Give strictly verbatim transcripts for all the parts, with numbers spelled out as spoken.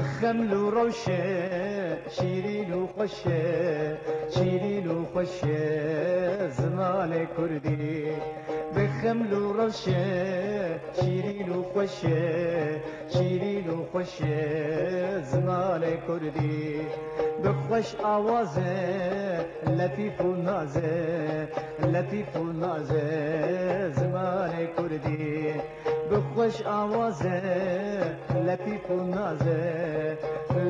Xeml û rewşe, şîrîn û xweş e, şîrîn û xweş e zimanê kurdî. Bi xeml û rewşe, şîrîn û xweş e, şîrîn û xweş e zimanê kurdî. Bi xweş awaze, letîf û naze, letîf û naze zimanê kurdî. Bi xweş awaze, letîf û naze,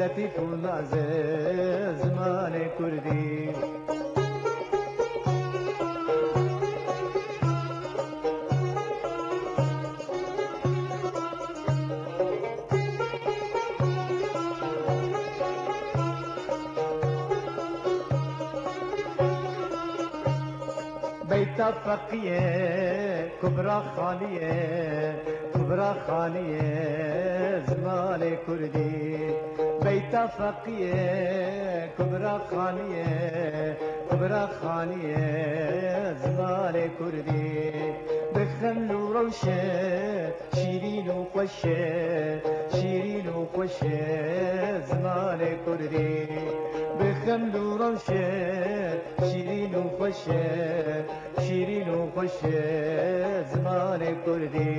letîf û naze zimanê kurdî. Beyta Feqî ye, Kubra Xanî ye, Kubra Xanî ye zimanê kurdî. Beyta Feqî ye, Kubra Xanî ye, Kubra Xanî ye zimanê kurdî. Bi xeml û rewşe, şîrîn û xweş e, şîrîn û xweş e zimanê kurdî. Bi xeml û rewşe, şîrîn û xweş e, şîrîn û xweş e zimanê kurdî.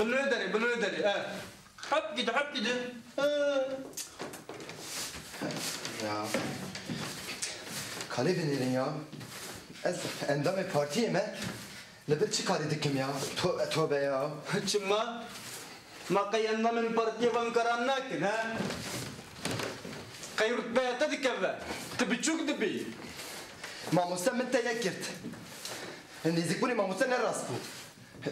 Bi nû derê, bi nû derê, e. Hep gidi, hep gidi. E. Ya. Kalê binêrin ya. Ez endamê partiyê me. Li vir çi karî dikim ya? To-, tobe ya. Çima? Ma qey endamên partiyê van karan nakin, he? Qey rutbeya te dikeve? Tu biçûk dibî. Mamoste min te yek girt. Nêzîkbûnê mamoste ne rast bû.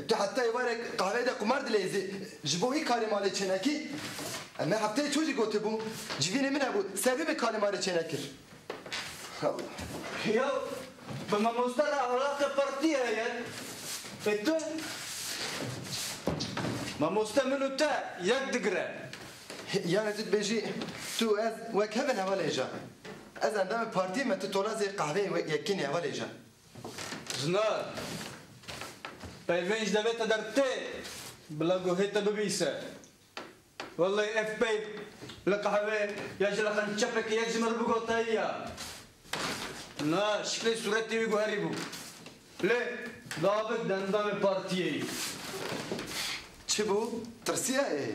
Tu heta êvarê qehweyê de qumar dileyîzî, ji bo wî karê malê çênekî. Em ê hefteyê çû jî gotibû. Civînê min hebû, ser wî min karê malê çênekir. Ya, bi mamoste re alaqa partiyê heye. E tu? Mamoste min û te yek digire. Yani tu dibêjî, tu û ez wek hev in hevalê je. Ez endamê partiyê me, tu tolazê qehveyê we-, yekî ne hevalê je. Zinar, peyvên ji devê te dertê, bila guhê te bibîse. Wellahî ev peyv li qehwê ya ji li xençepekê yek ji min re bigotayî ya. Na, şiklê sûretê wî guherî bû. Lê dabik di endamê partiyê yî. Çi bû? Tirsiya ê?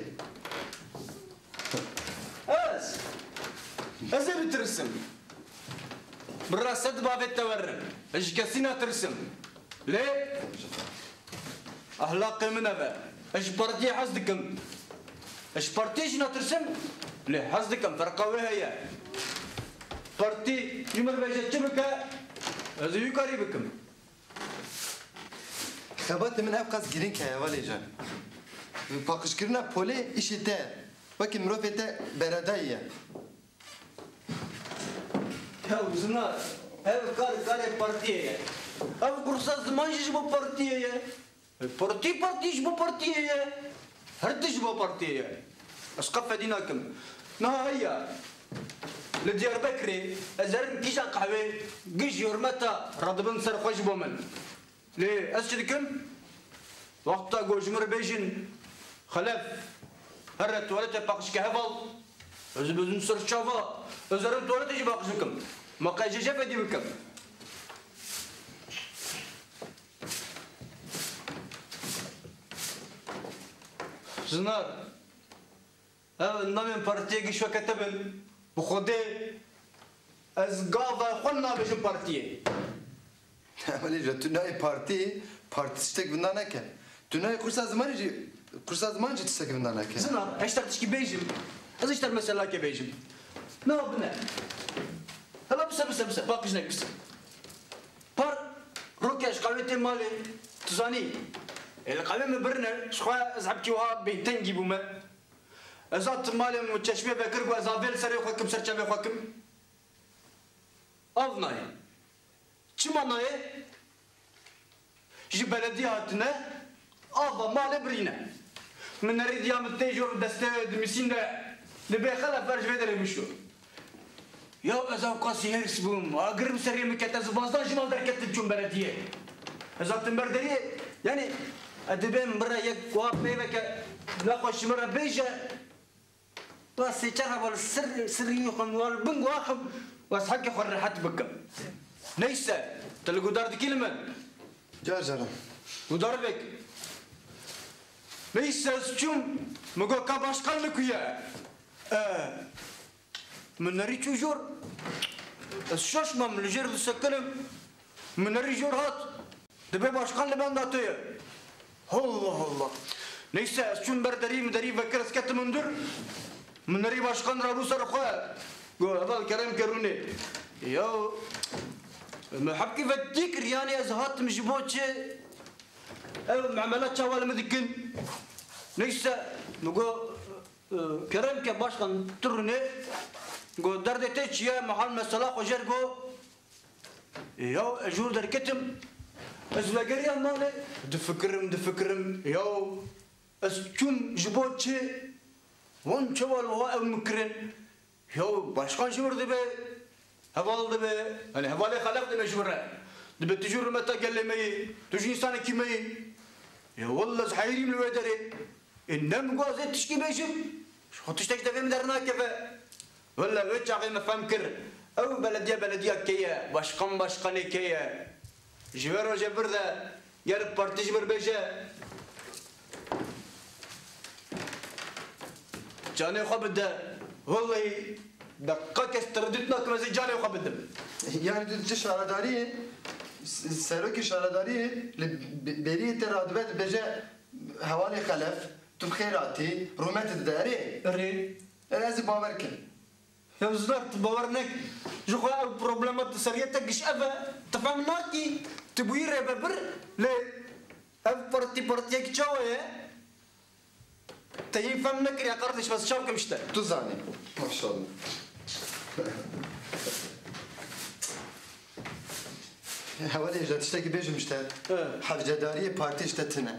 Ez? Ez ê bitirsim? Bi rastî di bavê te werim. Ez ji kesî natirsim. Lê ehlaqê min ev e. Ez ji partiyê hez dikim. Ez ji partiyê jî natirsim. Lê hez dikim. Ferqa wê heye. Partî ji min re bêje çi bike, ez ê wî karî bikim. Xebatê min ev qas girîng heye, hevalê can. Paqijkirina polê îşê te ye. Wekî mirovê te beredayî ye. Ya Zinar, ev kar karê partiyê ye. Ev kursa ziman jî ji bo partiyê ye. Partî, partî ji bo partiyê ye. Her tişt ji bo partiyê ye. Ez qe fedî nakim. Niha heya. Li Diyarbekirê ez herim kîja qehwê, giş ji hurmeta radibin ser xwe ji bo min. Lê ez çi dikim? Wexta ku ji min re bêjin, Xelef, here tuwaletê paqij ke heval, ez ê bêjim ser çava, ez herim tuwaletê jî paqij bikim. Ma qey jê jê fedî bikim? Zinar, ev endamên partiyê giş weke te bin, bi Xwedê ez gava xwe nabêjim partiyê. Hevalê can, tu nayê partî, partî tiştek vinda neke. Tu nayê kursa zimanê jî, kursa ziman jî tiştek vinda neke. Zinar, ez ji te tişkî bêjim. Ez ji te meselake bêjim. Na bine. Hela bise, bise, bise. Paqij nek bise. Par rokê ji qewê tê malê, tu zanî. Ê li qewê min birine, ji xwe ez hebkî wiha bêtengî bûme. Ez a tim malê min çeşmê vekir ku ez a vê li serê xwe kim, ser çavê xwe kim. Av nayê. Çima nayê? Ji belediye hatine, ava malê birîne. Min nerî diya min tê jor destê di misîn de. Dibê Xelef ber ji vê derê bişo. Ya ez ewqasî hêrs bûm. Agirim serê min ket, ez bazdan ji mal derketim çûm belediyê. Ez hatim ber deriyê. Yanî, ez dibêm bira yek wiha peyveke nexweş ji min re bêje. Tu sê çar heval sir, sirrî xwe wal bin guaxim, wes heke xwe rehet bikim. Neyse, tu li gudar dikî li min? Car caran. Gudar bik. Neyse, ez çûm, min got, ka başkan li ku ye? E, min nerî çû jor. Ez şaş mam, li jêr disekinim. Min nerî jor hat. Dibê başkan li benda te ye. Allah Allah. Neyse, ez çûm ber derî, min derî vekir, ez ketim hundir. Min nerî başkan rabû ser xwe. Got, heval kerem ke rûnê. Ya, min hepkî vedî kir, yanî ez hatim ji bo çi? Ev memela çawa li min dikin? Neyse, min got, e, kerem ke başkan tu rûnê. Got, derdê te çi ye? Min hal mesela xwe jêr got. Ya, ez jor derketim. Ez vegeriyam malê. Difikirim, difikirim. Ya, ez çûm ji bo çi? Wan çawa li wiha ew min kirin? Ya, başkan ji wir dibe, heval dibe. Yanî hevalê Xelef dibe ji wir re. Dibe tu jî rûmeta gelê me yî. Tu jî însanekî me yî. Ya, welle ez heyrîm li wê derê. Ê, ne min got ez ê tişkî bêjim. Ji xwe tiştek ji devê min dernakeve. Welle wê çaxê me fehm kir. Ew belediye belediya kê ye, başkan başkanê kê ye. Ji vê rojê vir de ger partî ji vir bêje, canê xwe bide. Wellehî deqqa kes teredût nakim ez ê canê xwe bidim. Yani tu diçî şaredariyê, s-, serokê şaredariyê li be-, beriyê te radibe dibêje, Hevalê Xelef, tu bi xêr hatî, rûmet dide, erê? Erê. Erê, ez ê bawer kim. Ya Zinar, tu bawer nek. Ji xwe ew problema tu seriyê te giş ev e. Tu fehm nakî. Tu bûyî rêvebir, lê ev partî partiyek çawa ye? Te yî fehm nekiriye, kardeş, bes çaw kim işte. Tu zanî. Maşallah. Hevalê, ji tiştekî bêjim işte. He. Hevcedariyê partî işte tine.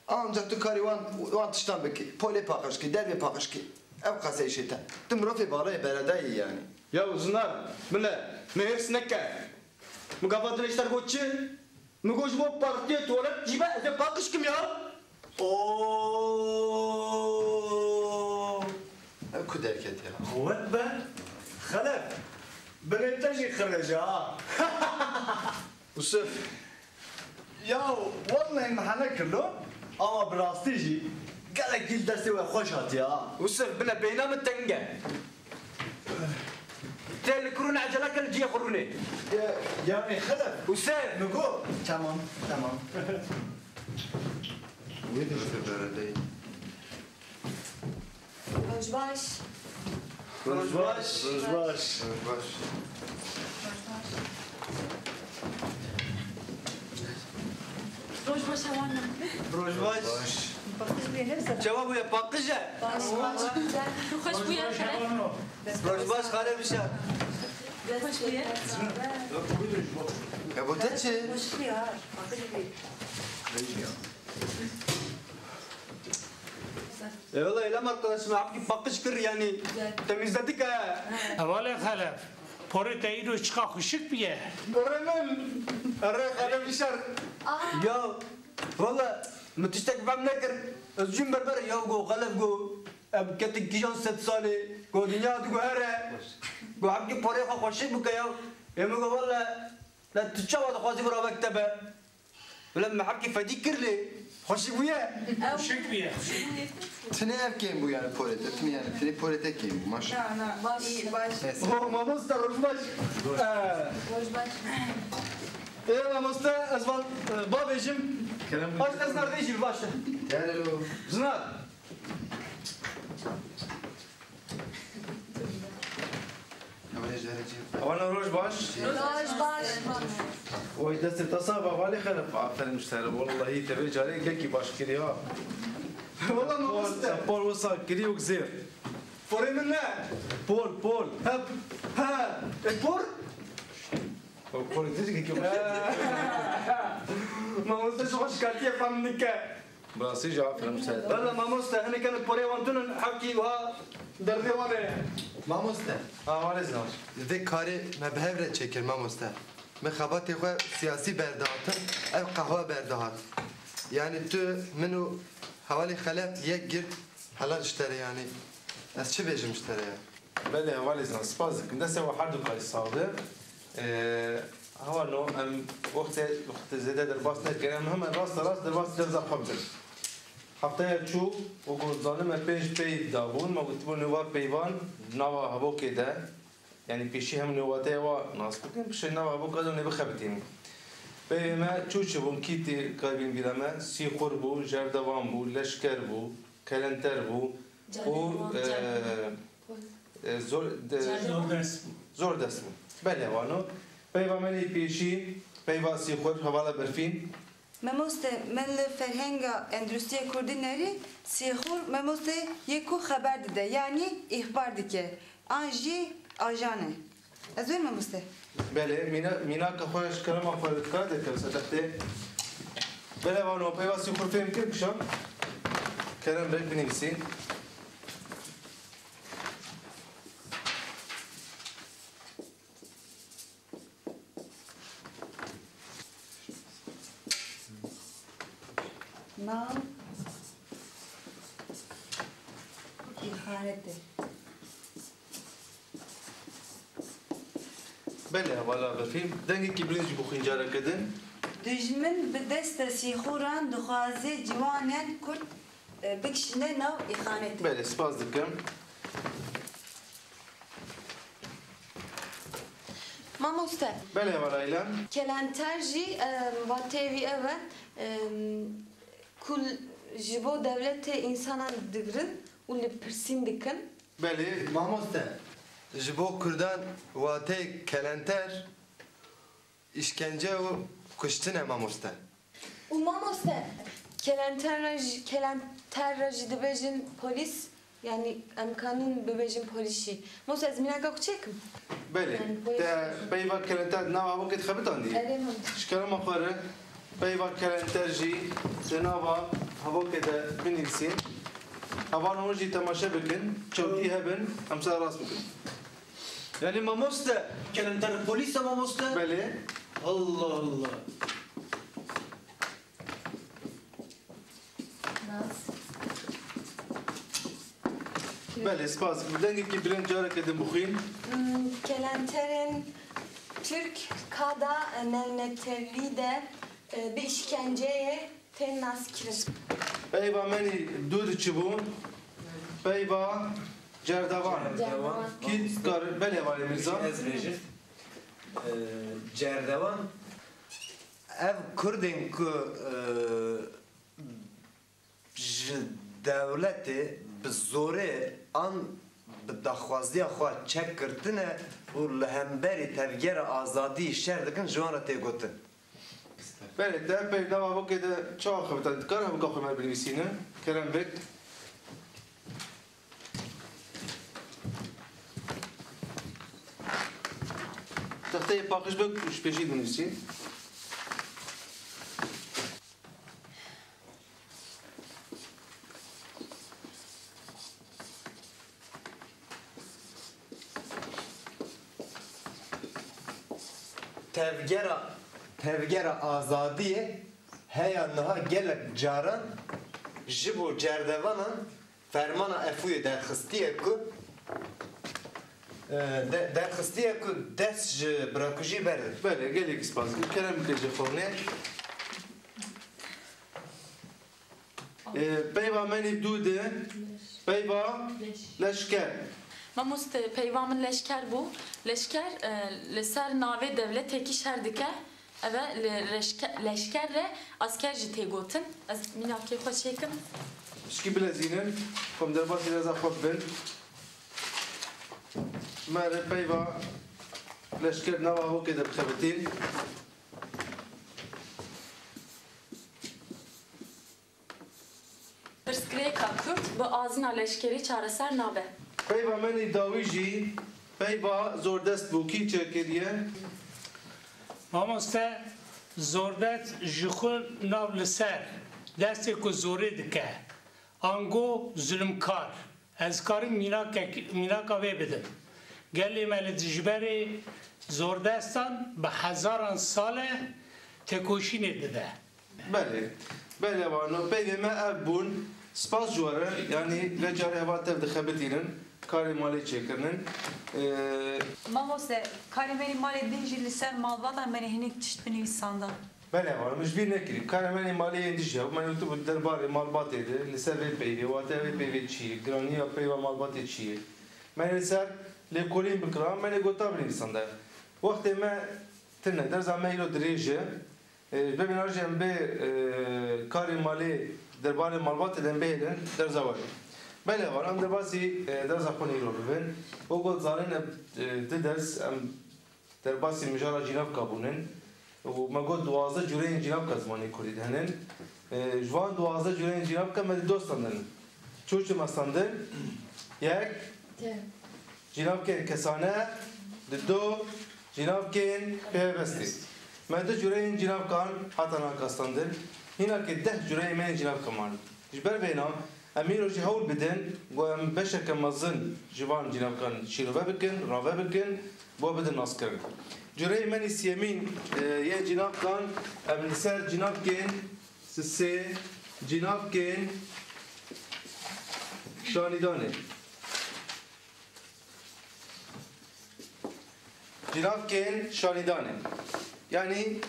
Ancak tu karî wan, wan tiştan bikî. Polê paqij kî, dervê paqij kî. Ev qaseyşê te. Tu mirovê balayê beredayî yanî. Ya Zinar, bile, min hêrs neke. Min gava din ji te re got çi? Min got ji bo partiyê tuwalet jî be, ez ê paqij kim ya. Oo. Ev ku derket ya? Qewet be. Xelef. Binê te jî xirêj e ha. Usif. Ya, wellehî min hene kirdo, ama bi rastî jî gelekî li destê we xweş hatiye ha. Usif, bile beyna min teng e. Tê li kurûn ecele ke li cihê xwe rûnê. Ya, yanî Xelef. Usif. Min got. Tamam, tamam. Wê de ji te beredeyî. Roj baş. Roj baş. Roj baş. Roj baş. Roj baş, hewan. Roj baş. Paqij bûye, ne ser? Çawa bûye? Paqij e? Baş, baş. Xweş bûye, Xelef. Roj baş, Xelef Bişar. Xweş bûye. Ebo te çi? Xweş bûye. Paqij bûye. Eyvallah, eylem arkadaşım, apki bakış kır yani. Temizledik ha. Hevalê Xelef, porê te îro çiqa xweşik bûye. Porê min. Erê, Xelef Bişar. Ya, valla, min tiştek fem nekir. Ez jûn berber ya, go, Xelef go. Em ketin kîjan sed salê. Go, dinya diguhere. Go, apki porê xwe xweşik bike ya. Ê min go, valla, la tu çawa dixwazî vira mektebe? Bila me hepkî fedî kir lê xweşik bûye. Xweşik bûye. Tinê ev kêm bû yani porê te, tinê yani, tinê porê te kêm bû, maşallah. Na, na, baş, baş. Neyse. Oh, mamoste, roj baş. Roj baş. Ê, mamoste, ez van, e, bavêjim. Kerem. Baş, ez nardê jî baş. Gel lo. Zinar. Hevalê ji herê cî. Hevalno roj baş. Roj baş. Oy destê te sax be, hevalê Xelef, aferin ji te re. Wallahî te vê carê gelkî baş kiriye ha. Walla mamoste. Pol wisa kirî û zêr. Porê min ne. Pol, pol. He, he. E, por? O pol dizî ki. Mamoste ji xwe şikatiye fam nike. Bi rastî jî aferin Musayed. Wele mamoste, hinek hinek porê wan tune, hewkî wiha derdê wan e. Mamoste. Ha, wan rêz nas. Vê karê me bi hev re çêkir mamoste. Min xebatê xwe siyasî berdihatin, ev qehwe berdihat. Yanî tu min û hevalê Xelef yek girt, helal ji te re yanî. Ez çi bêjim ji te re ya? Belê, hevalê Zan, spas dikim. Destê we her du karî sax be. Ee, hevalno, em wextê, wextê zêde derbas nekin. Em hemen rast rast derbas derza xwe bikin. Hefteya çû, wekî zanim me pênc peyv dabûn, me gotibû nêva peyvan nava Hevokê de. Yanî pêşî hem nêwateya wa nas bikin, piştî nava Hevokê de nê bixebitînin. Peyvê me çû çi bûn, kî tê karibîn bîra me, Sîxur bû, Jerdevan bû, Leşker bû, Kelenter bû û, Cerdevan, e, Cerdevan. E, zor, de, Zordest. Zordest bû. Belê wano. Peyva me nê pêşî, peyva Sîxur, hevala Berfîn. Memoste, me li ferhenga endrûstiyê kurdî nerî, Sîxur, memoste, yê ku xeber dide, yanî îxbar dike, an jî ajan e. Ez wê memoste. Belê, mîna-, mînaka xwe ji kerema xwe dikare derkeve ser textê. Belê, wano peyva Sîxur fêm kir, kişa. Kerem bek binivîsî. Nav îxanetê. Belê, hevala Berfîn. Dengekî bilind jî bixwîn careke din. Dijmin bi destê Sîxuran dixwaze ciwanên Kurd, e, bikişîne nav îxanetê. Belê, spas dikim. Mamoste. Belê, hevala Îlan. Kelenter jî, e, vateyê wî ev e, e, ku ji bo dewletê însanan digirin û li pirsîn dikin. Belê. Mamoste, ji bo kurdan wateyê kelenter îşkence û kuştin e, mamoste. Û mamoste, kelenter re jî, kelenter re jî dibêjin polîs, yanî em kanîn bibêjin polîs jî. Mamoste, ez mînaka xwe çêkim? Belê. Yanî polîs. Te peyva kelenter di nava Hevokê de xebitandî? Erê, mamoste. Ji kerema xwe re peyva kelenter jî di nava Hevokê de binivîsîn. Hevalên hûn jî temaşe bikin, çewtî hebin, em ser rast bikin. Yanî mamoste, kelenter polîs e mamoste? Belê. Allah Allah. Belê, spas. Dengekî bilind careke din bixwîn. Hmm, kelenterên Türk kada newneterlî de, e, bi îşkenceyê tên naskirin. Peyva menî dû di çi bû? Peyva Cerdevan. Cerdevan. Kî kar, belê, hevalê Mîrza. Ez bêjim. Ee, Cerdevan, ev Kurdên ku, e, ji dewletê bi zorê an bi daxwaziya xwe çek girtine û li hemberî tevgera azadiyê şer dikin, ji wan re tê gotin. Belê, te peyv nava Hevokê de çawa xebitand? Dikare Hevok xwe me binivîsîne? Kerem bik. Texteyê paqij bik û ji pêşî binivîsî. Tevgera, tevgera azadiyê heya niha gelek caran ji bo cerdevanan fermana Efûyê derxistiye ku, e, de-, derxistiye ku dest ji birakujî berdin. Belê, gelekî spas. Kerem bike ji xornê. Ê, peyva menî dû di, peyva leşker. Mamoste, peyva min leşker bû. Leşker, e, li ser navê dewletekî şer dike. Ev e, li reşke-, leşker re asker jî tê gotin. Ez mînakê xwe çêkim. Pişkî bilezînin, ku em derbasî rêza xwe bibin. Me re peyva leşker nava Hevokê de bixebitîn. Pirsgirêka Kurd bi azîna leşkerî çareser nabe. Peyva menî dawî jî peyva Zordest bû. Kî çêkiriye? Mamoste, Zordest ji xwe nav li ser, Destê ku zorê dike, ango zulmkar. Ez karim mînakek-, mînaka vê bidim. Gelê me li dijberê zordestan bi hezaran sal e têkoşînê dide. Belê. Belê vano. Peyvê me ev bûn. Spas ji we re. Yanî vê carê heval tev dixebitînin. Karê malê çêkirinin. Ee, Mamoste, karê me yê malê din jî li ser malbata me yê hinek tişt binivîsanda. Belê vano. Min ji bîr nekirî. Karê me yê malê yên dijî ya. Me yê tu bi derbarê malbatê de. Li ser vê peyvê. Wate vê peyvê çi ye? Giraniya peyva malbatê çi ye? Me yê li ser lêkolîn bikira. Me yê gota binivîsanda. Wextê me tune. Derza me îro dirêj e. E, ji ber vê jî em bê, e, karê malê, derbarê malbatê de em bihêlin derza we. Belê, heval, em derbasî, e, derza xwe îro bibin. Wek ku zanin, e, di ders em derbasî mijara cînavka bûnin. Û me got duwazdeh cûreyên cînavka zimanê kurdî de henin. E, ji van duwazdeh cûreyên cînavka me di dostan de henin. Çû çi me standin? Yek. Cînavkên kesane, di do cînavkên pêvestê. Me du cûreyên cînavkan hatan aka standin, hînakê deh cûreyên me yên cînavka man. Ji ber vêna, em îro jî hewl bidin, ku em beşeke mezin ji van cînavkan şîrove bikin, rave bikin, bo bidin naskirin. Cûreyê me nî siyemîn, e, yên cînavkan, em li ser cînavkên sisê, cînavkên şanîdanê. Cînavkên şanîdanê, yanî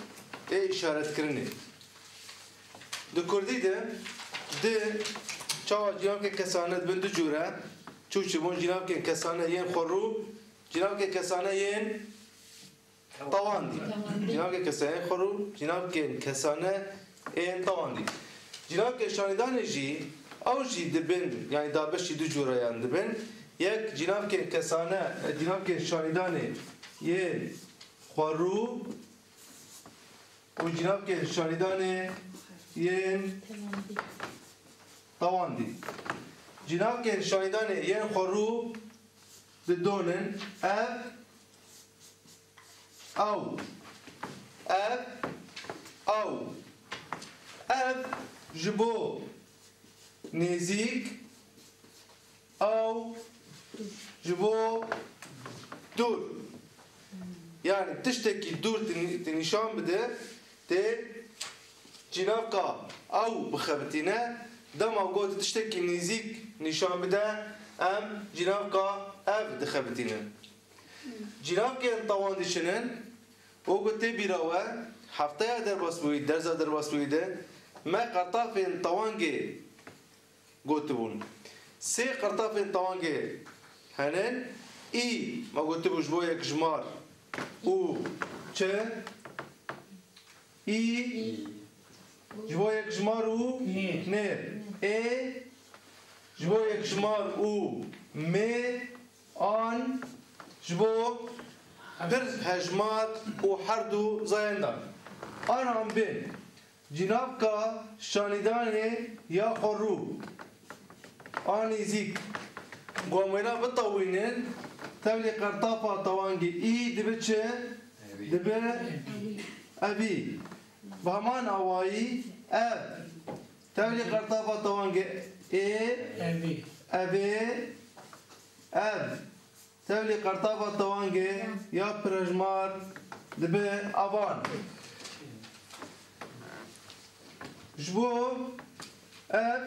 ê îşaretkirinê. Di kurdî de di çawa cînavkên kesane dibin du cûre, çû çi bûn cînavkên kesane yên xwerû, cînavkên kesane yên tawandî. Tawandî. Cînavkên kesane yên xwerû, cînavkên kesane yên tawandî. Cînavkên şanîdanê jî, ew jî dibin, yanî dabeşî du cûreyan dibin. Yek cînavkên kesane, e, cînavkên şanîdanê yên xwerû û cînavkên şanîdanê yên tawandî. Cînavkên şanîdanê yên xwerû di donin ev, ew, ev, ew. Ev ji bo nêzîk, ew ji bo dûr. Yanî tiştekî dûr tu nî-, tu nîşan bide, tê cînavka ew bixebitîne, dema ku tu tiştekî nêzîk nîşan bide, em cînavka ev dixebitînin. Cînavkên tawandî çi ne? Wekî tê bîra we, hefteya derbasbûyî, dersa derbasbûyî de me qertafên tawangê gotibûn. Sê qertafên tawangê henin, î, me gotibû ji bo yekjimar û çi? Î, ji bo yekjimar û nêr. Nêr. Ê, ji bo yekjimar û mê, an, ji bo pir hejmar û herdu zayendan. An, an bên. Cînavka şanîdanê ya xwerû a nêzîk, ku em wêna bitewînin, tevlî qertafa tewangê î dibe çi? Evî. Dibe evî. Bi heman awayî ev, tevlî qertafa tewangê ê, evî, evê, ev. Tevlî qertafa tewangê ya pirhejmar dibe avan. Ji bo ev,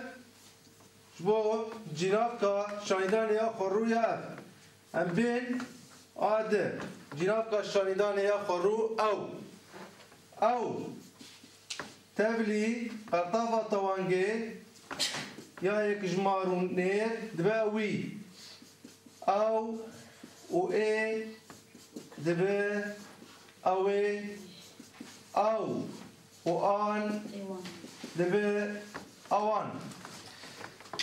ji bo cînavka şanîdanê ya xwerû ya ev. Em bên a di. Cînavka şanîdanê ya xwerû ew. Ew. Tevlî qertafa tewangê ya yekjimar û nêr dibe wî. Ew û ê dibe ewê. Ew û an dibe ewan.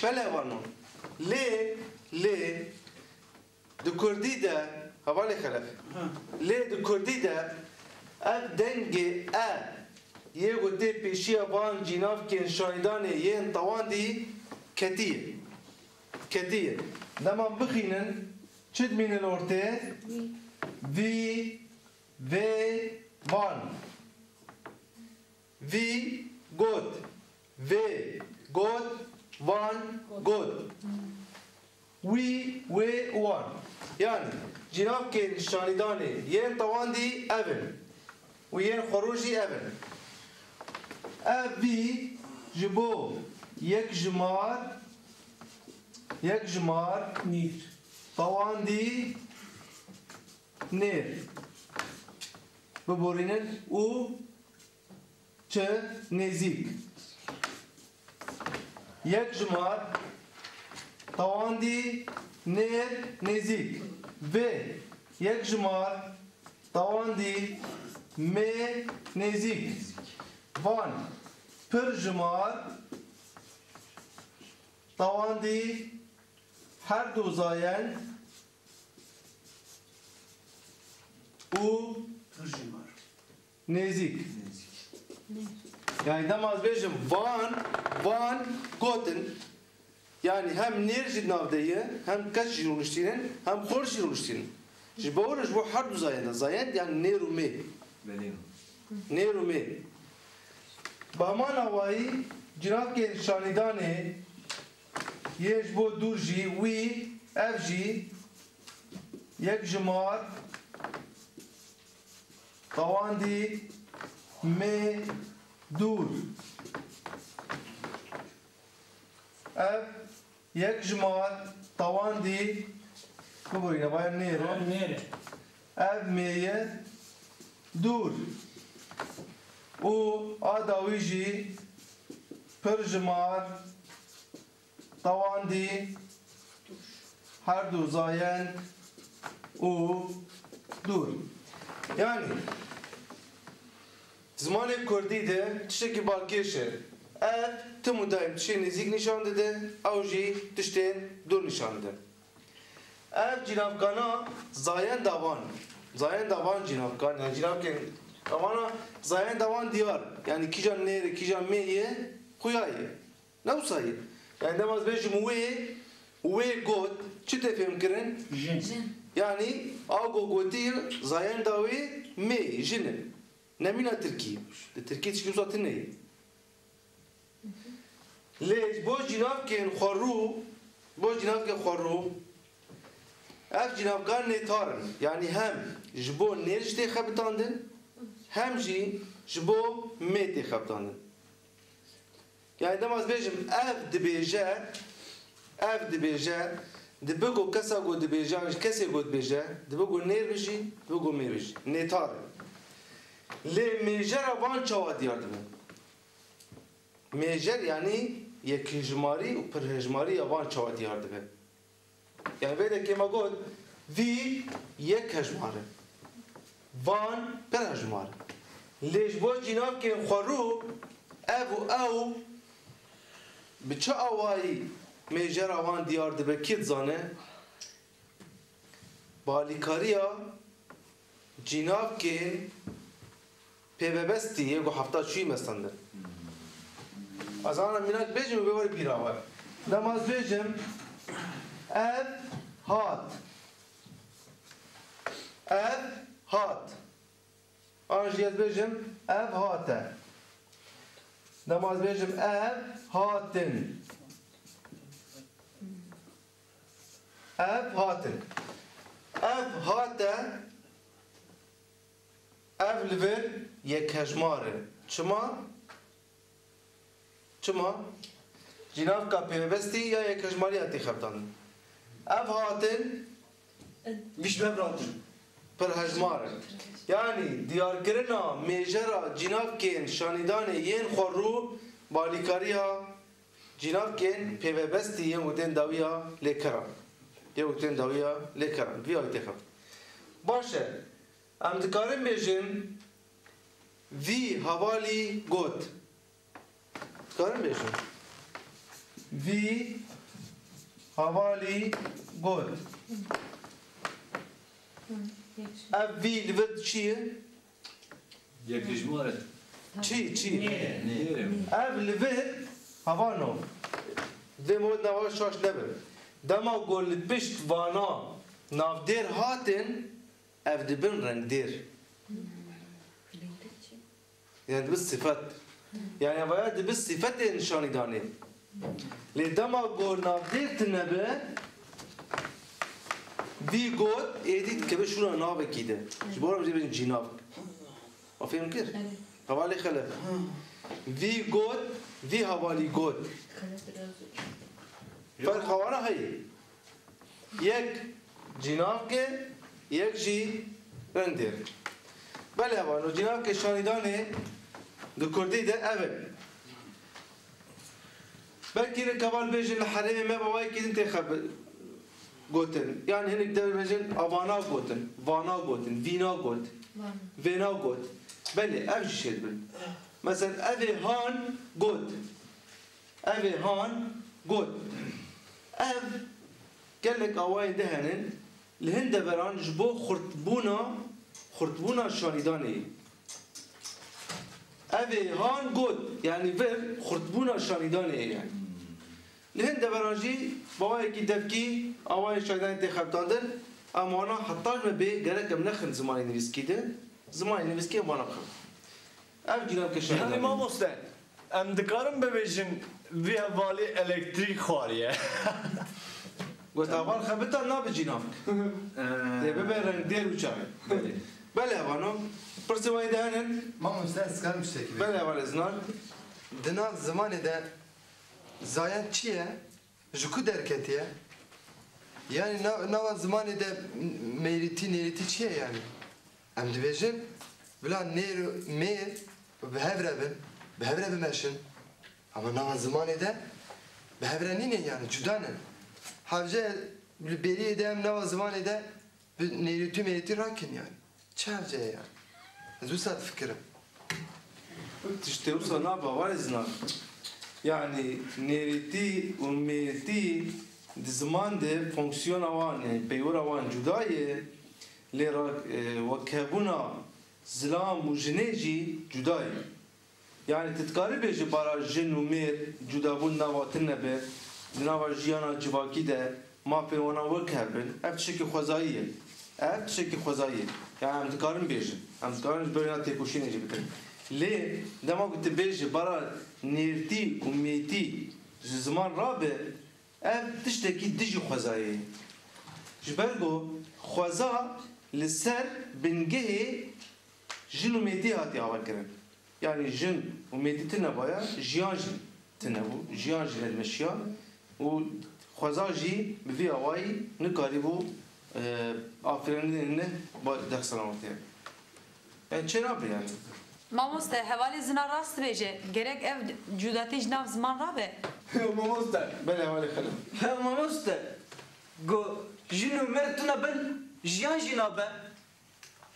Belê vano. Lê, lê, di kurdî de, hevalê Xelef, ha, lê di kurdî de ev dengê e yê ku tê pêşiya van cînavkên şanîdanê yên tewandî ketiye. Ketiye. Dema bixînin, çi dimîne li ortê? Vî. Vî, vê, van. Vî got. Vê, got, van, got. Wî, wê, wan. Yanî, cînavkên şanîdanê yên tewandî ev in. Û yên xwerû jî ev in. Ev vî ji bo yekjimar, yekjimar Nêr. Tewandî nêr biborînin û çi nêzîk. Yekjimar tewandî nêr nêzîk. Vê yekjimar tewandî mê nêzîk. Van pirjimar tewandî her du zayend û Pirjimar. Nêzîk. Nêzîk. Yani dema ez bêjim van, van gotin. Yani hem nêr jî nav de ye, hem keç jî rûniştînin, hem xor jî rûniştînin. Ji bo ji bo her du zayenda. Zayend yani nêr û mê. Belê. Nêr û mê. Bi heman awayî cînavkên şanîdanê yê ji bo dûr jî wî, ev jî yekjimar tewandî mê dûr. Ev yekjimar tewandî, biborîne, vaya nêr e. Nêr e. Ev mê ye dûr. Û a dawî jî pirjimar tewandî her du zayend û dûr. Yani, zimanê kurdî de tiştekî balkêş e. Ev tim û daîm tiştên nêzîk nîşan dide, ew jî tiştên dûr nîşan dide. Ev cînavkana zayenda van. Zayenda van cînavkan, yani cînavkên vana zayenda van diyar. Yani kîjan nêr e, kîjan mê ye, xuya ye. Ne wisa ye. Yani dema ez bêjim wê, wê got, çi tê fêhm kirin? Jin. Jin. Yani a ku gotî zayenda wê mê, jin e. Ne mîna tirkî. Di tirkî tişkî wisa tune ye. Lê ji bo cînavkên xwerû, bo cînavkên xwerû, ev cînavkan nêtar in. Yani hem ji bo nêr jî tê xebitandin, hem jî ji bo mê tê xebitandin. Yani dema ez bêjim ev dibêje, ev dibêje, dibe ku kesa ku dibêje, an jî kesê ku dibêje, dibe ku nêr be jî, dibe ku mê be jî. Nêtar e. Lê mêjera van çawa diyar dibe? Mêjer, yanî yekhejmarî û pirhejmarî ya van çawa diyar dibe? Yani vê de kê me got, vî yek hejmar e. Van pir hejmar e. Lê ji bo cînavkên xwerû, ev û ew bi çi awayî mêjera wan diyar dibe, kî dizane? Balîkariya cînavkên pêvebestî yê ku hefta çûyî me standin. Ez ana mînak bêjim û bê were bîra we. Dema ez bêjim, ev hat. Ev hat. An jî ez bêjim, ev hate. Dema ez bêjim, ev hatin. Ev hatin. Ev hate, ev li vir yekhejmar e. Çima? Çima? Cînavka pêvebestî ya yekhejmariya tê xebitandin. Ev hatin Vî ji me ve hatin. Pirhejmar e. Yanî diyarkirina mêjera cînavkên şanîdanê yên xwerû balîkariya cînavkên pêvebestî yên witên dawiya lêkeran. Yên witên dawiya lêkeran. Vî ayî tê xebit. Baş e. Em dikarin bêjin, vî hevalî got. Dikarin bêjin. Vî hevalî got. Ev vî li vir çi ye? Yeklijmar e. Çi, çi? Nêr e. Nêr e. Ev li vir hevano. Vê mod nava şaş nebe. Dema ku li pişt vana navdêr hatin, ev dibin rengdêr. Yani bi sifet. Yani evaya dibe sifetê nişanîdanê. Lê dema ku navdêr tune be, vî got êdî dikeve şûna navekî de. Ji bo re em jê bêjin cînavk. Ma fêm kir? Hevalê xelef. Vî got, vî hevalî got. Ferqa wana heye. Yek cînavk e, yek jî rindêr. Belê hevano, cînavkê şanîdanê di kurdî de ev e. Belkî hinek heval bêjin li herêmê me bi wayekî din tê xebi-, gotin. Yan hinek der bêjin avana gotin, vana gotin, vîna got, vêna got. Belê, ev jî şêdibin. Mesela evê han got. Evê han got. Ev gelek awayên din hene, li hin deveran ji bo xurtbûna, xurtbûna şanîdanê ye. Evê han got, yanî vir xurtbûna şanîdanê ye yani. Li hin deveran jî bi awayekî devkî awayên şanîdanê tê xebitandin, em wana heta me bê gerek em nexin zimanê nivîskî de, zimanê nivîskî em wana bixin. Ev cînavke şanîdanê. Yani mamoste, em dikarin bibêjin vî hevalî elektrîk xwariye. Got heval xebita nabe cînavk. Dê bibe rengdêr û çav. Belê. Belê hevano. Pirsê wan de hene? Mamoste, ez karim tiştekî bêjim? Belê hevalê Zinar. Di nav zimanê de zayend çi ye? Ji ku derketiye? Yani na-, nava zimanê de mêrîtî, nêrîtî çi ye yani? Em dibêjin, bila nêr û mêr bi hev re bin, bi hev re bimeşin. Ama nava zimanê de bi hev re nîne yani, cuda ne. Hevce li bêriyê de em nava zimanê de bi nêrîtî û mêrîtî rakin yani. Çi hevce ye yani? Ez wisa difikirim. Tiştê wisa nabe, hevalê Zinar. Yani nêrîtî û mêrîtî di ziman de fonksiyona wan, yani peywira wan cuda ye. Lê ra-, e, wekhevbûna zilam û jinê jî cuda ye. Yani tu dikarî bêjî bara jin û mêr cudabûn nava tune be, di nava jiyana civakî de mafên wana wek hev bin, ev tiştekî xwezayî ye. Ev tiştekî xwezayî ye. Yani em dikarin bêjin. Em dikarin ji ber vê têkoşînê jî bikin. Lê dema ku tu bêjî bara nêrtî û mêtî ji ziman rabe, ev tiştekî dijî xwezayê ye. Ji ber ku xweza li ser bingehê jin û mêtiyê hatiye avakirin. Yanî jin û mêtî tune baya, jiyan jî tune bû, jiyan jî nedmeşiya û xweza jî bi vî awayî nikarîbû, e, afirandinên neh ba-, derxistina ortê. Yani çê nabe yani. Mamoste, hevalê Zinar rast dibêje, gerek ev cudatî ji nav ziman rabe. Mamoste. Belê hevalê xelef. He mamoste, go jin û mêr tune bin, jiyan jî nabe.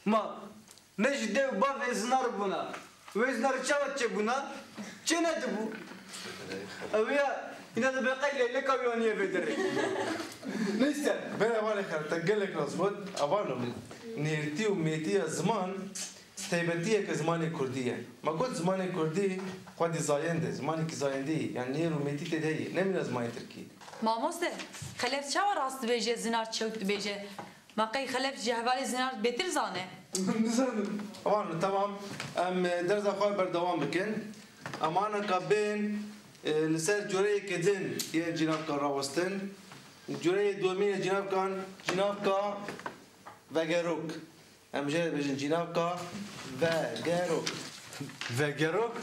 Ma ne ji dê û bavê Zinar bûna. Wê Zinar çawa çêbûna? Çê nedibû. Ew ya, îna dibe qey leyleka wî anîye vê derê. Neyse. Belê hevalê xelef, te gelek rast got. Avano, nêrtî û mêtiya ziman taybetiyeke zimanê kurdî ye. Me got zimanê kurdî xwedî zayend e, zimanekî zayendî ye. Yani nêr û mêtî tê de heye. Nemîne zimanê tirkî. Mamoste, xelef çawa rast dibêje, Zinar çewt dibêje? Ma qey xelef ji hevalê Zinar bêtir zane? Nizanim. Wan, temam. Em, e, dersa xwe berdewam bikin. Em aneka bên, e, li ser cureyeke din yên cînavka rawestin. Cureyê duyemîn ê cînavkan, cînavka vegerok. Em jê re bêjin cînavka vegerok. Vegerok?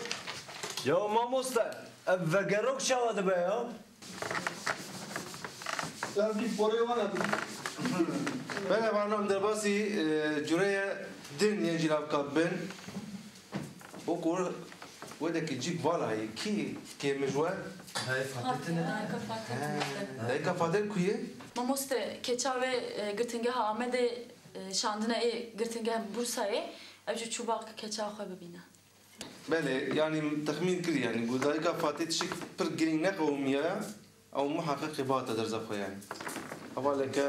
Ya mamoste, ev vegerok çawa dibe ya? Sen bir porê wana bir. Belê, wana em derbasî, e, cureyê din yên cînavka bin. O kur wedekî cîk vala yê kî kêmij we? Dayê Fatih tine. Dayka Fatih tine. Dayka Fatih ku ye? Mamoste, keça wê, e, girtingeha Amedê, e, şandine ê girtingeha Bursayê, ev jî çû ba keça xwe bibîne. Belê, yanî texmîn kirî, yanî ku dayika Fatih tişik pir girîng neqewimiya, ew muheqeqî bihate derza xwe, yanî. Hevaleke,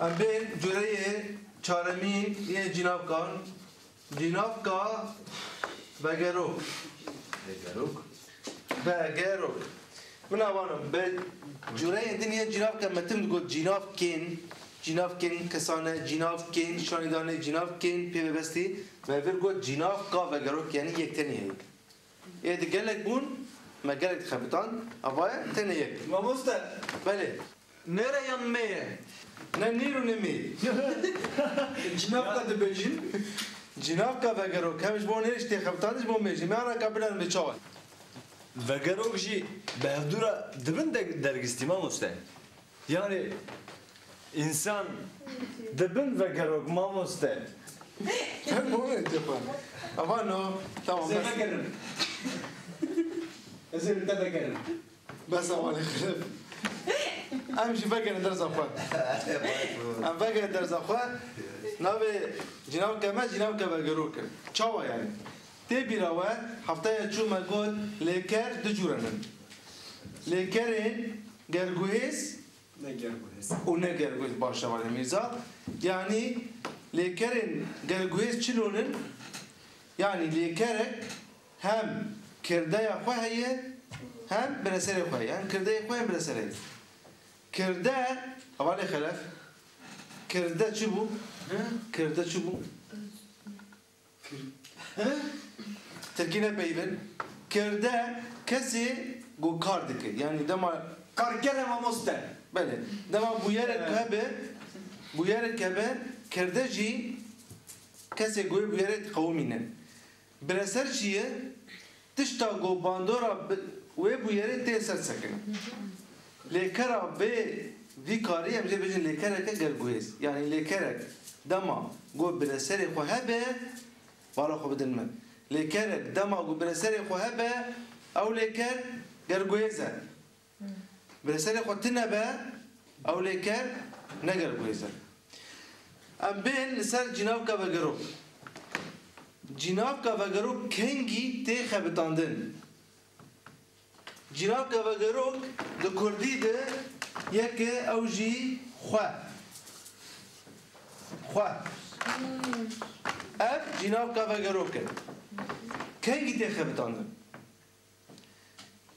em bên cureyê çaremîn yên cînavkan, cînavka vegerok. Vegerok. Vegerok. Min avanim, bi cureyên din yên cînavke me tim digot cînavkên, cînavkên kesane, cînavkên şanîdanê, cînavkên pêvebestî, me vir got cînavka vegerok, yanî yek tenî heye. Ê di gelek bûn, me gelek dixebitand, ava ye, tenê yek. Mamoste. Belê. Nêre yan mê ye? Ne nîr û ne mê. Cinavka dibêjin. Cinavka vegerok, hem ji bo nêr jî tê xebitandin, ji bo mê jî. Me ana ka bilerin bi çawa. Vegerok jî bi hevdû re dibin de-, dergistî mamoste. Yani insan dibin vegerok mamoste. Sen bu ne yapar? Ama no, tamam. Size vegerin. Size vegerin. Bes ama ne xilif. Em jî vegerin derza xwe. Em vegerin derza xwe. Navê cinavke me, cinavke vegerok e. Çawa yani? Tê bîra we, hefteya çû me got, lêker du cûre ne. Lêkerên gerguhêz Ne gerguhêz. Û ne gerguhêz, baş e, Valî Mîrza. Yanî lêkerên gerguhêz çi lonin? Yanî lêkerek hem kirdeya xwe heye, hem bireserê xwe heye. Hem kirdeyê xwe hem bireserê heye. Kirde, hevalê Xelef, kirde çi bû? He? Kirde çi bû? Tirkî ne peyvin. Kirde kesê ku kar dike. Yanî dema karker e mamoste. Belê. Dema bûyerek Evet. hebe, bûyerek hebe, kirde jî kesê ku wê bûyerê diqewimîne. Bireser çi ye? Tişta ku bandora bi-, wê bûyerê tê ser sekine. Lêkera vê, vî karî em jê bêjin lêkereke gerguhêz. Yanî lêkerek dema ku bireserê xwe hebe, bala xwe bidin min. Lêkerek dema ku bireserê xwe hebe, ew lêker gerguhêz e. Bireserê xwe tine be, ew lêker ne gerguhêz e. Em bên li ser cînavka vegerok. Cînavka vegerok kengî tê xebitandin? Cînavka vegerok di kurdî de yek e, ew jî xwe. Xwe. Ev cînavka vegerok e. Kengî tê xebitandin?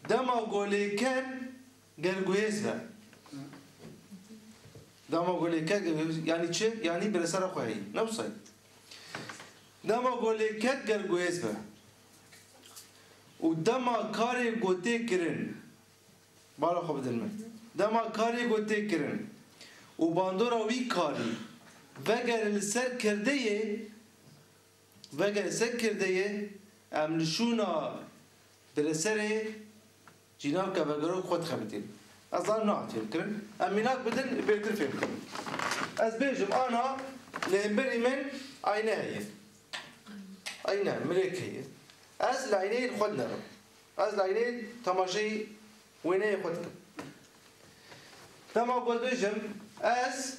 Dema ku lêker gerguhêz be. Dema ku lêker gerguhêz, yanî çi? Yanî biresera xwe heyî. Ne wisa ye. Dema ku lêker gerguhêz be. Û dema karê ku tê kirin, bala xwe bidin min. Dema karê ku tê kirin û bandora wî karî vegere li ser kirdeyê, vegere ser kirdeyê, em li şûna bireserê cînavka vegerok xwe dixebitînin. Ez zanim nehatiye kirin. Em mînak bidin, bêtir fêm bikin. Ez bêjim, ana li hemberî min ayne heye. Ayne, mirêk heye. Ez li ayneyê li xwe dinerim. Ez li ayneyê temaşeyî wêneyê xwe dikim. Dema ku ez bêjim, ez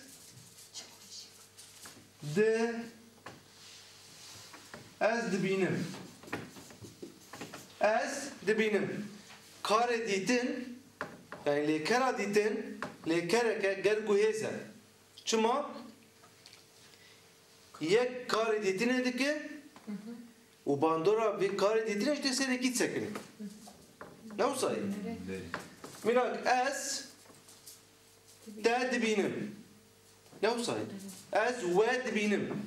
di, ez dibînim. Ez dibînim. Karê dîtin, yani lêkera dîtin, lêkereke gerguhêz e. Çima? Yek karê dîtinê dike û bandora vê karê dîtinê ji tê serekî disekine. Ne wisa ye? Mînak ez te dibînim. Ne wisa ye? Ez we dibînim.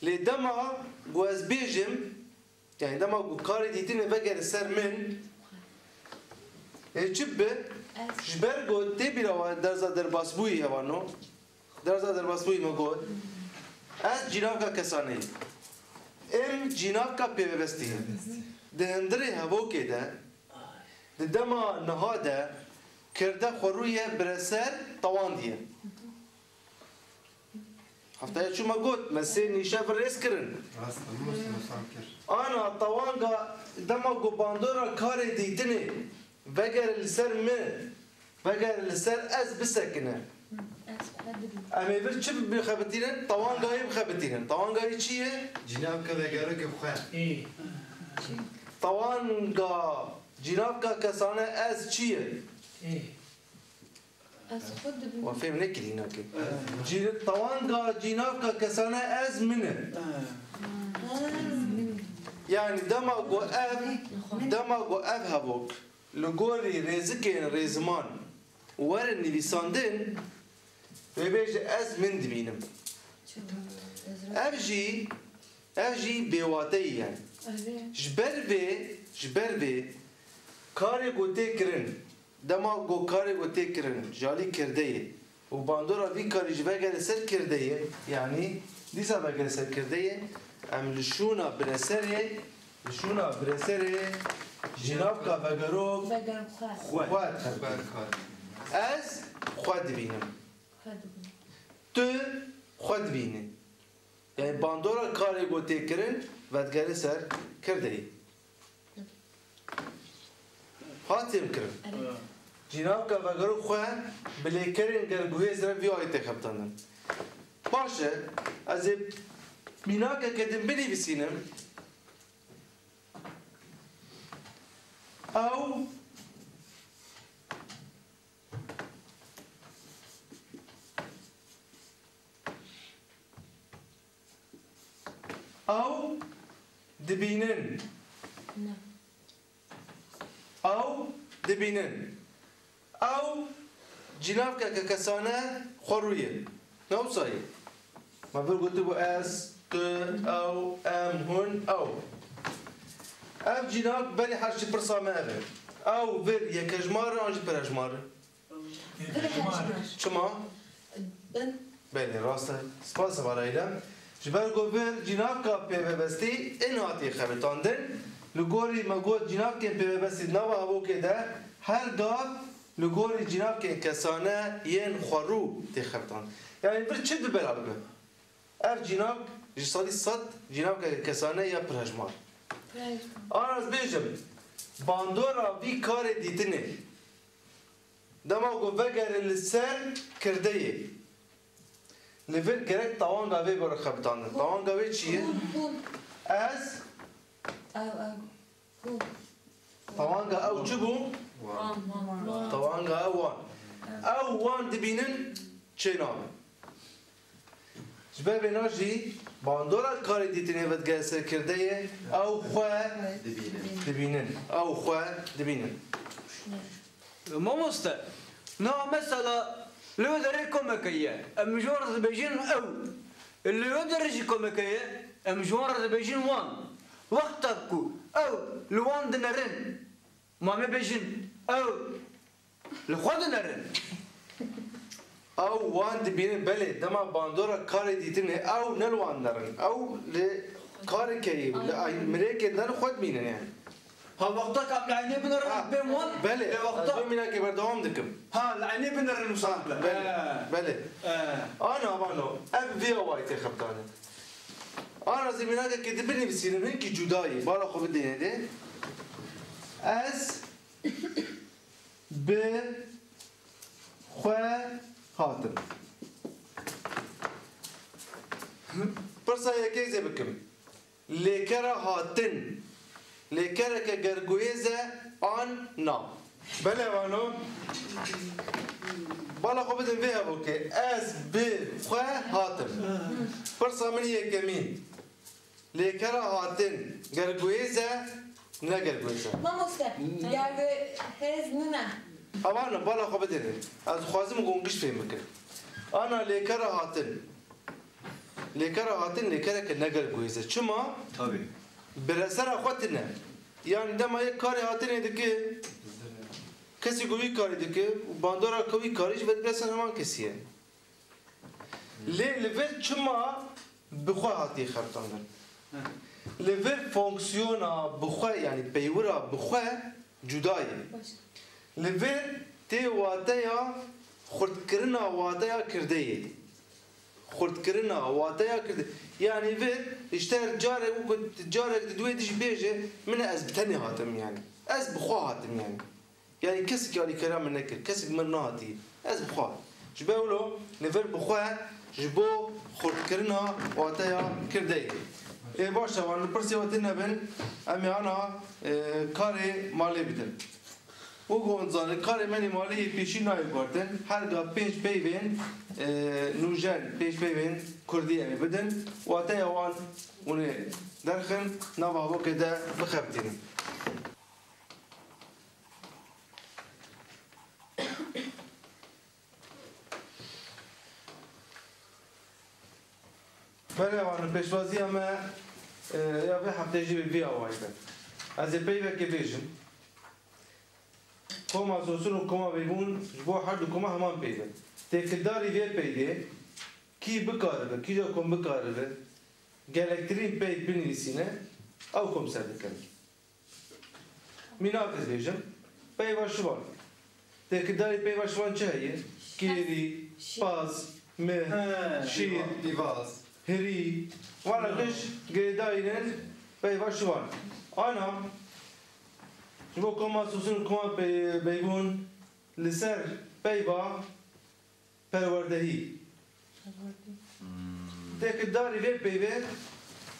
Lê dema ku ez bêjim, yani dema ku karê dîtinê vegere ser min, ê çi bibe? Ji ber ku tê bîra we derza derbasbûyî hevano, derza derbasbûyî me got, ez cînavka kesane ye. Em cînavka pêvebestî ye. Di hundirê hevokê de, di dema niha de kirde xwerûye bireser tewandiye. Hefteya çû me got, me sê nîşe bi rêz kirin. Rast, hemû me fam kir. Ana tewanga dema ku bandora karê dîtinê vegere li ser min, vegere li ser ez bisekine. Ez xwe dibînim. Em ê vir çi bixebitînin? Tewangayê bixebitînin. Tewangayê çi ye? Cînavka vegerokê xwe. Ê. Tewanga cînavka kesane ez çi ye? Ê. Ez xwe dibînim. Wan fêm nekirî nakê. Cî-, tewanga cînavka kesane ez min e. Yani dema ku ev, dema ku ev hevok li gorî rêzikên rêziman werin nivîsandin, wê bêje ez min dibînim. Ev jî Ev jî bêwateyî ye. Erê. Ji ber vê Ji ber vê karê ku tê kirin, dema ku karê ku tê kirin ji alî kirdeyê û bandora vî karî ji vegere ser kirdeyê, yanî dîsa vegere ser kirdeyê, em li şûna bireserê, li şûna bireserê jînavka vegerok Vegerok xwe. xwe Xwe. dixebitînin. Ez xwe dibînim. Xwe dibînim. Tu xwe dibînî. Yanî bandora karê ku tê kirin vedigere ser kirdeyê. Hat fêhmkirin. Erê. Jînavka vegerok xwe bi lêkerên gerguhêz re vî ayî tê xebitandin. Baş e, ez ê mînakeke din binivîsînim. Ew Ew dibînin. Ne. Ew dibînin. Ew cînavkeke kesane xwerû ye. Ne wisa ye? Me vir gotibû ez, tu, ew, em, hûn, ew. Ev cînak berî her ji pirsa me ev e. Ew vir yekejmar e an jî pirejmar e? Çima? Belê, rast e. Spas hevala Eylem. Ji ber ku vir cînavka pêvebestî in hatiye xebitandin, li gorî me got cînavkên pêvebestî di nava hevokê de her gav li gorî cînavkên kesane yên xwerû tê xebitandin. Yanî vir çi dibera bibe? Ev cînak ji sedî sed cînavkeke kesane ya pirhejmar. Pirhejmar. Ana ez bêjim, bandora vî karê dîtinê, dema ku vegerin li ser kirdeyê, li vir gerek tawanga vê bere xebitandin. Tawanga wê çi ye? Hûn, hûn. Ez Ew, ew. Tawanga ew çi bû? Wan, wan, wan. Tawanga ew wan. Ew wan dibînin çê nabe. Ji ber vêna jî bandora karê dîtinê vedigere ser kirdeyê, ew xwe Dibînin. dibînin. Ew xwe dibînin. Mamoste, niha mesela li wê derê komeke ye. Em ji wan re dibêjin ew. Li wê derê jî komeke ye. Em ji wan re dibêjin wan. Wexta ku ew li wan dinerin, ma me bêjin ew li xwe dinerin. Ew wan dibînin, belê, dema bandora karê dîtinê ew ne li wan dinerin. Ew li karê kerî, li ay-, mirêkê de li xwe dibînin yani. Ha, wexta ku em li eynê binerin, Ha, em bên wan, belê, lê ez wexta vê mînakê berdewam dikim. Ha, li eynê binerin wisa Ha, bile. belê, He. belê. He. Ana, vano, ev vê awayî tê xebitandin. Ana, ez ê mînakekê din binivîsînim, hinkî cuda yî, bala xwe bidêne dê. Ez bi xwe hatim. Pirsa yekê zê bikim. Lêkera hatin. Lêkereke gerguhêz e an na? Belê vano. Bala xwe bidin vê hevokê. Ez bi xwe hatim. Pirsa min yekemîn. Lêkera hatin gerguhêz e, ne gerguhêz e? Mamoste, gerguhêz nine. Hevalno, bala xwe bidin. Ez dixwazim ku hûn giş fêm bikin. Ana lêkera hatin. Lêkera hatin lêkereke ne gerguhêz e. Çima? Tabii. Biresera xwe tine. Yani dema yek karê hatinê dike, kesê ku wî karî dike û bandora ku wî karî jî vedigre ser heman kesî ye. Lê li vir çima bi xwe hatiye xebitandin? Li vir fonksiyona bi xwe, yanî peywira bi xwe cuda ye. Baş. Li vir tê wateya xurtkirina wateya kirdeyê. Xurtkirina wateya kirdeyê. Yanî vir ji te carek wekî carek di duwê dijî bêje, min e, ez bi tenê hatim yanî. Ez bi xwe hatim yanî. Yanî kesekî alîkariya min nekir, kesek min nehatî, ez bi xwe. Ji ber wilo li vir bi xwe ji bo xurtkirina wateya kirdeyê. Ê baş e, wan li pirsê we tune bin, em ê ana, e, karê malê bidin. Wek hûn dizanin, karê me nê malê yê pêşî nayê guhertin, her ga pênc peyvên, e, nûjen, pênc peyvên kurdî em ê bidin, wateya wan hûn ê derxin, nava hevokê de bixebitînin. Belê, wan pêşwaziya me, e, ya vê heftê jî bi vî awayî be. Ez ê peyvekê bêjim. Koma Sosin û koma Beybûn ji bo her du koma heman peyv in. Têkildarî vê peyvê kî bikaribe, kîja kom bikaribe gelektirîn peyv binivîsîne, ew kom ser dikin. Mînak ez bêjim, peyva şivan. Têkildarî peyva şivan çi heye? Kêrî, paz, mih, şîr, pîvaz, hirî. Wana giş girêdayî ne peyva şivan. Ana, ji bo koma Sosin û koma Be-, Beybûn li ser peyva perwerdehî. Têkildarî vê peyvê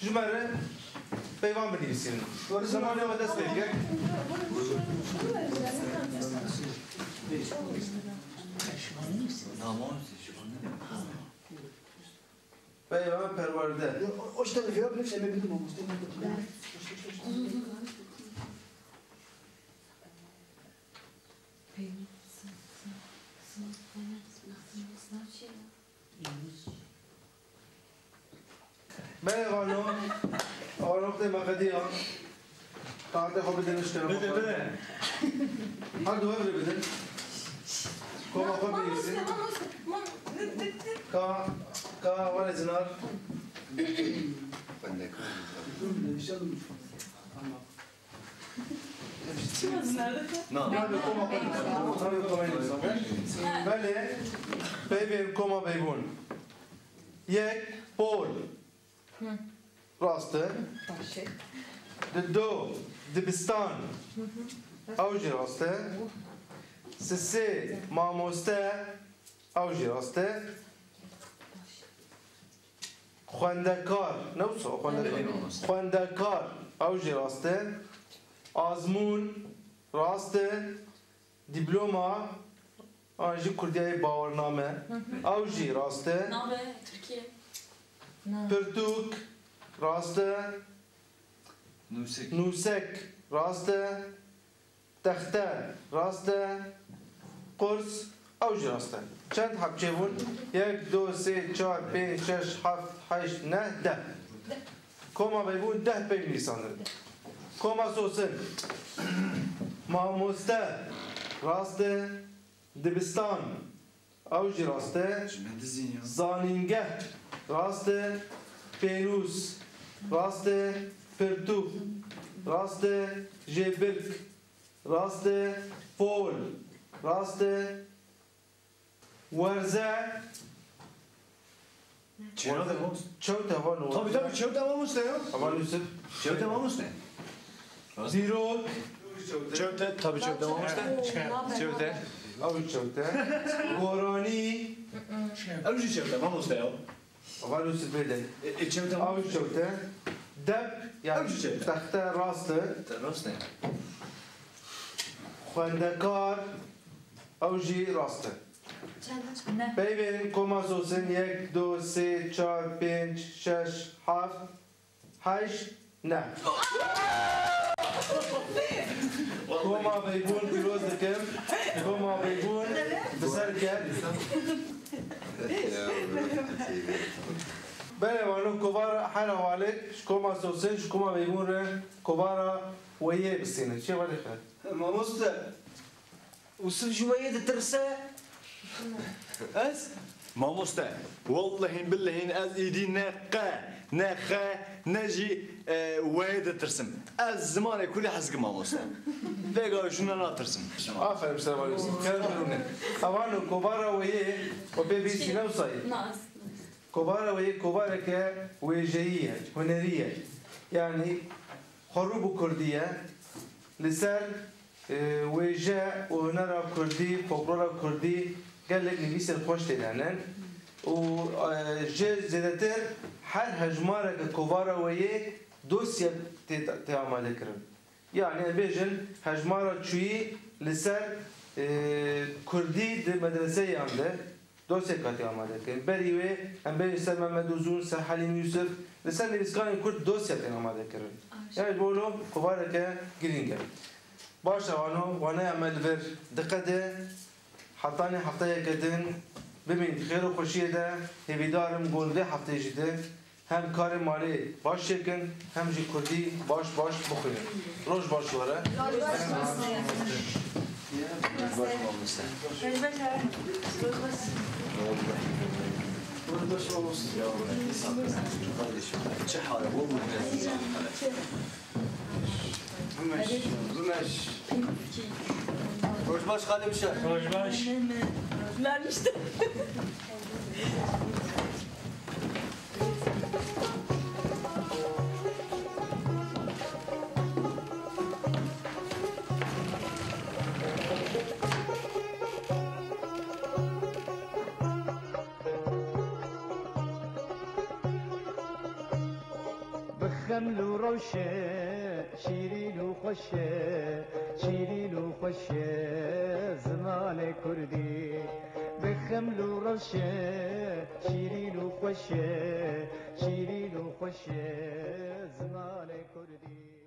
ji me re peyvan binivîsînin. Zemanê me dest pê bike. Peyva perwerde. O, o işte bir şey yok, neyse, ben bildim ama işte. Belê vano, vano te me qediya. Tahtê xwe bidin, işte. Bide, bide. Her du hev re bidin. Koma xwe binivîsin. Ka, ka, were zinar. Xwendekar. Belê, peyvên koma Beybûn. Yek, pol. Rast e. Di do, dibistan. Ew jî rast e. Sisê, mamoste. Ew jî rast e. Xwendekar, ne wisa, xwendekar. Belê, mamoste. Xwendekar, ew jî rast e. Azmûn, rast e. Dîploma, an jî kurdiyayê bawername, ew jî rast e. Navê Tirkiye. Pirtûk, rast e. Nûsek. Nûsek, rast e. Texte, rast e. Qurs, ew jî rast e. Çend heb çêbûn? Yek, du, sê, çar, pênc, şeş, heft, heşt, neh, deh. Koma Beybûn deh peyv nivîsandin. Koma Sosin. Mamoste, rast e. Dibistan, ew jî rast e. Ji me dizîn ya. Zanîngeh, rast e. Pênûs, rast e. Pirtûk, rast e. Jêbirk, rast e. Pol, rast e. Werze. Çewte, mamoste. Çewte, heval Nûsif. Tabii, tabii, çewte, mamoste ya. Heval Nûsif. Çewte, mamoste. Dîrok. Çewte, tabii, çewte, mamoste. Çewte. Ew çewte. Goranî. Ew jî çewte, mamoste ya. Heval Nûsif bêde. E, e, çewte. Ew çewte. Dep, yani ew jî çewte. Texte rast e. Te rast e. Xwendekar. Ew jî rast e. Çend? Neh. Peyvên koma Sosin yek, du, sê, çar, pênc, şeş, heft, heşt, neh. Koma Beybûn pîroz dikim. Koma Beybûn bi ser ket. Belê, wano kovara her hevalek ji koma Sosin, ji koma Beybûn re kovara weyê bistînin. Çi welê xwe? Mamoste. Ûsif ji we yê ditirse? Ez? Mamoste, wellehîn billehîn ez îdî ne qe, ne xe, ne jî, e, weyê ditirsim. Ez zimanê kurdî hez dikim mamoste. Vêga ji ne natirsim. Aferin, Mustafa Yusuf. Kerem rûne. Evan û kovara weyê, o pê bîstî ne wisa ye? Nas. Kovara weyê kovareke wêjeyî ye, hunerî ye. Yanî xwerû bi kurdî ye. Li ser e, wêje û hunera kurdî, folklora kurdî gelek nivîsên xweş tê de ne. Û, e, ji zêdetir her hejmareke kovara wê yê dosye tê, tê amadekirin. Yanî, em bêjin hejmara çûyî li ser, e, kurdî di medreseyan de, dosyek hatiye amade kirin. Berî wê em bêjin ser Mehmed Uzun, ser Helîm Yusuf, li ser nivîskarên kurd dosya tên amade kirin. Yanî ji bo wilo kovareke girîng e. Baş e, wano, waneya me li vir diqede. Hetanî hefteyeke din bimîn di xêr û xweşiyê de. Hêvîdar im ku li vê hefteyê jî de Hem karê malê baş çêkin, hem jî kurdî baş baş bixwînin. Roj baş were. Çi hale, bol bol. Bimeş, bimeş. Roj baş, Xalê Bişar. Roj baş. Vermiştim. Bi xeml û rewşe şîrîn û xweş e, şîrîn û xweş e zimanê kurdî. Bi xeml û rewşe şîrîn û xweş e, şîrîn û xweş e zimanê kurdî.